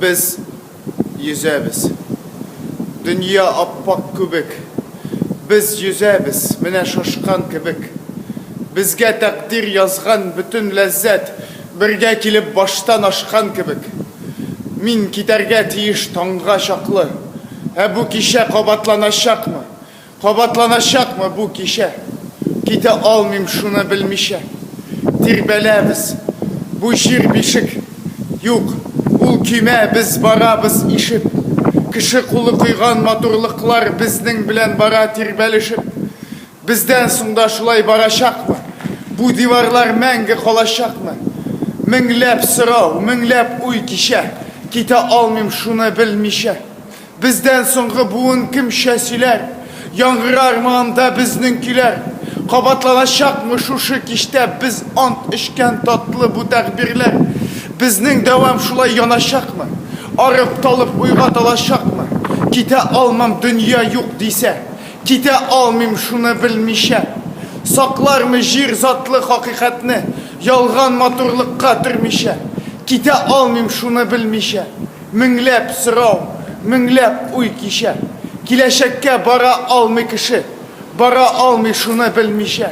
Без йөзәбез. Дөнья ап-ак күбек. Без йөзәбез, менә шашкан кебек. Безгә тәкъдир язган бөтен ләззәт Бергә килеп баштан ашкан кебек. Мин китәргә тиеш таңга чаклы. Ә бу кичә кабатланачакмы? Кабатланачакмы бу кичә? Китә алмыйм шуны белмичә. Тирбәләбез. Бу җир бишек. Юк, ул көймә, без барабыз ишеп. Кеше кулы койган матурлыклар безнең белән бара тирбәлешеп. Бездән соң да шулай барачакмы? Бу диварлар мәңге калачакмы? Меңләп сорау, меңләп уй кичә, Китә алмыйм шуны белмичә. Бездән соңгы буын кемчә сөйләр? Яңгырармы анда безнең көйләр? Кабатланачакмы шушы кичтә без ант эчкән татлы бу тәгъбирләр? Безнең дәвам шулай яначакмы? Арып-талып уйга талачакмы? Китә алмам, дөнья юк дисә. Китә алмыйм шуны белмичә. Саклармы җир затлы хакыйкатьне, Ялган матурлыкка төрмичә? Китә алмыйм шуны белмичә. Меңләп сорау, меңләп уй кичә. Киләчәккә бара алмый кеше, Бара алмый шуны белмичә.